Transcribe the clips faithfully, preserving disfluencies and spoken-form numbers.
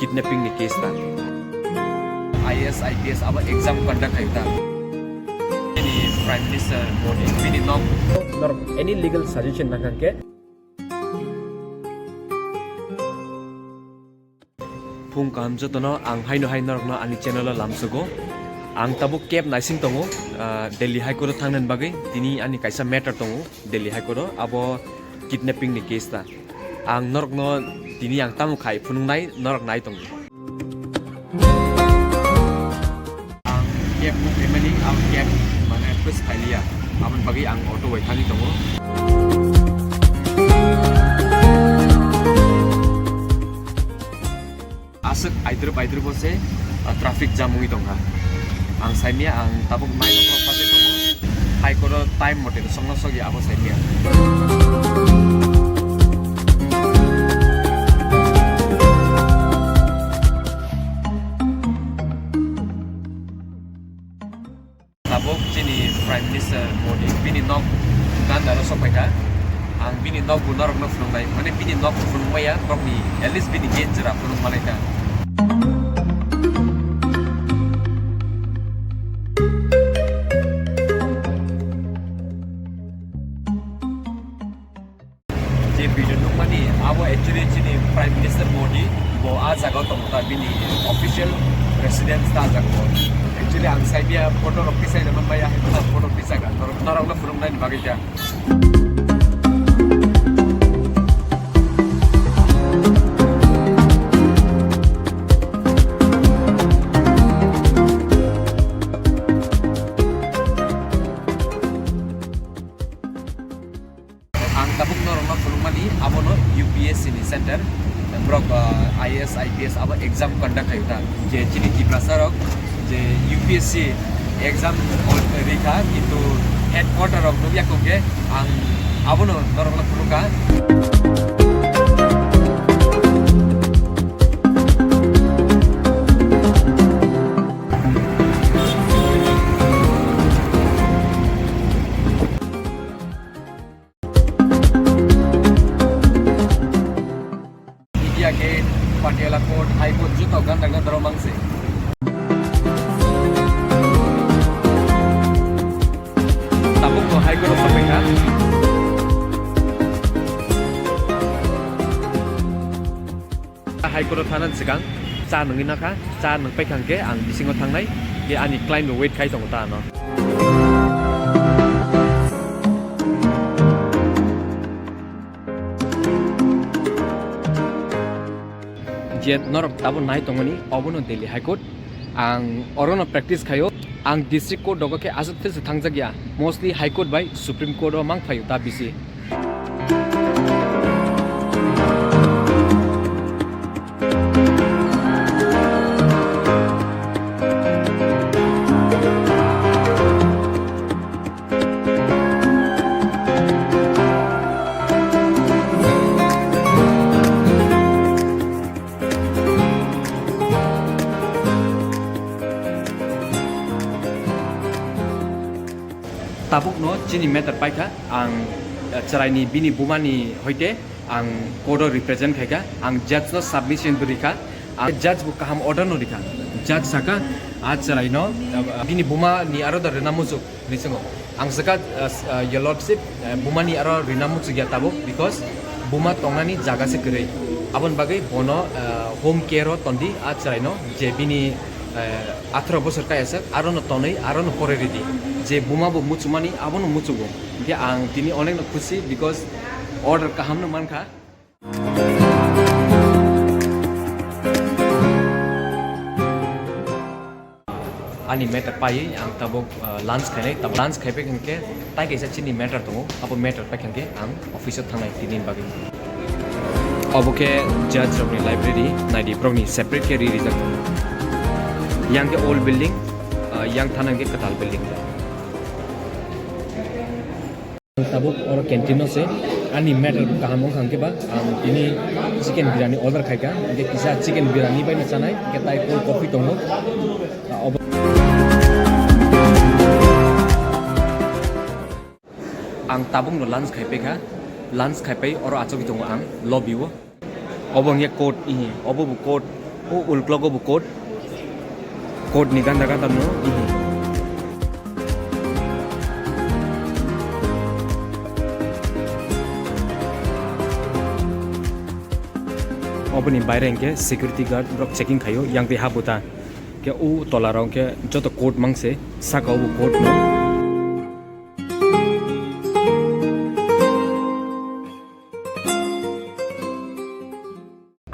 Kidnapping ni case ta. I A S, I P S abo exam conduct khai ta. Ini Prime Minister Modi bini nok. Norok any legal suggestion nangkha khe. Phung kaham jotono, ang haino hai norokno ani channel o lamsugo. Ang tabuk cab naising tongo, ah, Delhi High Court o thangnani bagwi. Tini ani kaisa matter tongo Delhi High Court o, abo kidnapping ni case ta. Ang norokno tini ang tamo khai phunuknai, norok nai tongdi. Ang cab book phaimani, ang cab mane bwswk phailiya, aboni bagwi ang auto bai thangwi tongo. Aswk aidrwp aidrwp o se, ah, traffic jam wngwi tongkha. Ang saimya, ang tabuk nine o'clock baje tongo. High Court o time mote songno sogya abo saimya. Tabuk chini Prime Minister Modi bini nok gandaro sokphaikha. Ang bini nok bo norokno phunuknai, mane bini nok phunukmaya, borokni at least bini gate jora phunukmalaikha. Je video nukmani, abo actually chini Prime Minister Modi, bo a jaga o tongo ta, bini official residence ta jaga o. Actually ang saimya photo rok tisai na manmaya, hai photo tisai ka, norok, norok no phunuknani bagwi ta. Ang tabuk norokno phunukmani, abono U P S C ni center, borok, ah, I A S, I P S abo exam conduct khayo ta. Je chini Tiprasa rok je U P S C exam rikha, kintu headquarter rok nukya kongke, ang abono norokno phunukha. India Gate, Patiala Court, High Court, joto ganda ganda rok mangse. Tabuk to High Court o sokphaikha. High Court o thana swkang cha nungwi nakha, cha nungpai khangkhe ang bisingo thangnai, je ani client bo wait khai tongo ta ano. Je norok tabuk nai tongmani, obono Delhi High Court. Ang orono practice khaio. Ang district court rogo khe aswk these thangjak ya. Mostly High Court bai Supreme Court o mang phaio ta bisi. Tabukno chini matter paikha, ang, eh, chwraini bini bumani hoite ang court-o represent khaikha, ang judge-no submission bo rikha, ang judge bo kaham order-no rikha. Judge saka, "A chwraino, eh, bini bumani aro da rwna muchuk," hinwi swngo. Ang saka, eh, s-, eh, "Your Lordship, eh, bumani aro rwna muchukya tabuk, because buma tongnani jaga se kwrwi. Aboni bagwi bono, eh, home care-o tondi a chwraino, je bini, eh, atharo bosor kaya sak, arono tonwi, arono poroi ridi. Je buma bo muchumani, abono muchugo." Hinkhe ang tini onekno khusi, because order kahamno mankha. Ani matter paiwi ang tabuk, uh, lunch khainai, tabuk lunch khaipai hinkhe tai kaisa chini matter tongo, abo matter paikha hinkhe ang office-o thangnai tini bagwi. Obo khe judge rokni library, naidi borokni separate khe ri rijak tongo. Yang khe old building, ah, yang thana khe kwtal building. Tabuk oro canteen-o se ani matter kaham wngkha hinkhe ba ang tini chicken biryani order khaikha, hinkhe kisa chicken biryani bai no chanai, hinkhe tai cold coffee tongo. Ah, obo Ang tabukno lunch khaipai kha, lunch khaipai oro achugwi tongo ang lobby-o. Obo wngya court, ihi, obo bo court, O ulklogo bo court. Court ni ganda ganda no. Oboni baire hingke security guard borok checking khaio, yang twi ha buta. Ke o tola rok ke joto court mangse, saka o bo court no.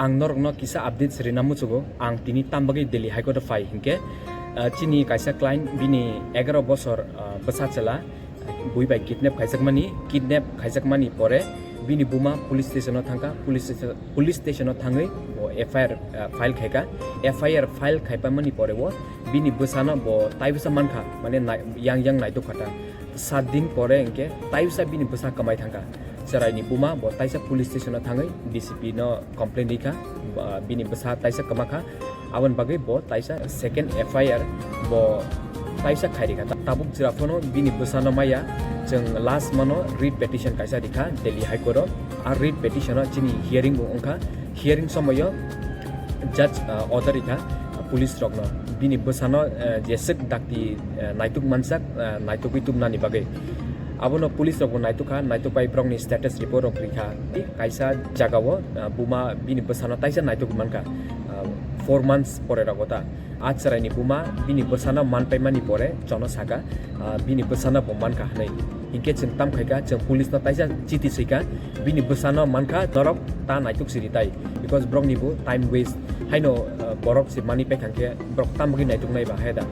Ang norokno kisa updates rina muchugo, ang tini tambagwi Delhi High Court o phai hinkhe, ah, chini kaisa client bini egaroh bosor, ah, bwsa chwla bui bai kidnap khaijakmani, kidnap khaijakmani pore bini buma police station o thangkha, police station, police station o thangwi bo F I R, ah, file khaikha, F I R file khaipamani pore bo bini bwsano bo taibwsa mankha, mane nai-, yang yang naitok kha ta. Sat din pore hinkhe taisa bini bwsa kwmai thangkha. Chwraini buma bo taisa police station o thangwi D C P no complaint rikha, ba bini bwsa taisa kwmakha. Aboni bagwi bo taisa second F I R bo taisa khai rikha. Ta-, tabuk jwra phano bini bwsano maya, chwng last mano writ petition kaisa rikha Delhi High Court o. A writ petition o chini hearing bo wngkha. Hearing somoyo judge, ah, order rikha, ah, police rokno bini bwsano, eh, jeswk dakti, eh, naituk mansak, eh, naitugwi tubnani bagwi. Abono police rokbo naitukha, naituk bai borokni status report rok rikha. Kaisa jagao, ah, buma bini bwsano taisa naituk mankha, ah, four months pore rogo ta. A chwraini buma bini bwsano manpaimani pore chono saka, ah, bini bwsano bo mankha hwnwi. Hinkhe chwng tam khaikha, chwng police no taisa chiti swikha, bini bwsano mankha norok ta naituk siri tai, because borokni bo time waste. Haino, ah, borok se mani paikha khe borok tam bagwi naituk nai ba hai da.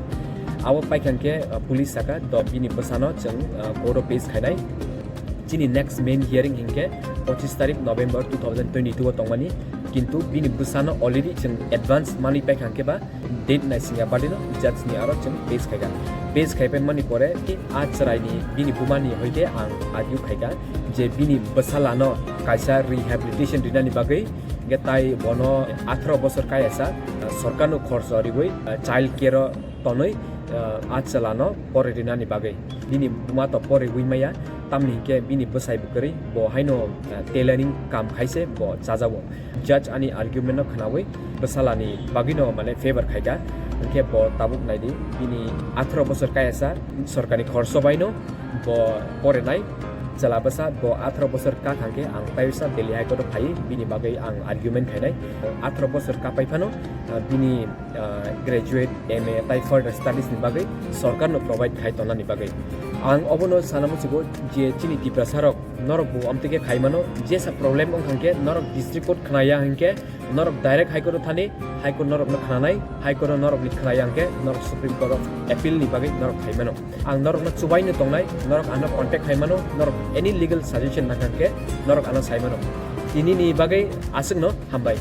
Abo paikha khe, ah, police saka do bini bwsano chwng, ah, court o page khainai. Chini next main hearing hinkhe pochis tarik November two thousand twenty-two o tongmani, kintu bini bwsano already chwng advance mani paikha khe ba date naisingya badino judge ni aro chwng page khaikha. Page khaipai mani pore a chwraini bini bumani hoite ang argue khaikha je bini bwsalano kaisa rehabilitation rinani bagwi, hinkhe tai bono atharo bosor kayasa, ah, sorkarno khorcho riwi, ah, child care o tonwi, ah, a chwlano pore rinani bagwi. Bini buma to pore wi maya, tamni hinkhe bini bwsai bwkrwi bo haino, ah, tailoring kam khaise bo chajago. Judge ani argument no khnawi bwsalani bagwino mane favor khaikha. Hinkhe bo tabuk naidi, bini atharo bosor kayasa, sorkarni khorcho baino bo porenai chwla bwsa, bo atharo bosor ka thangkhe ang taisa Delhi High Court o phaiwi bini bagwi ang argument khainai. Atharo bosor kapai phano, ah, bini, ah, graduate, M A tai further studies ni bagwi sorkarno provide khai tongnani bagwi. Ang obono sana muchugo je chini Tiprasa rok norok bo amtwi khe khai mano, jesa problem wng kha khe norok district court khnaya hinkhe norok direct High Court o thani, High Court norokno khnanai, High Court o norokni khnaya hinkhe norok Supreme Court of Appeal ni bagwi norok khai mano. Ang norokno chubaino tongnai, norok ano contact khai mano, norok any legal suggestion nang kha khe norok ano sai mano. Tinini bagwi aswkno hambai.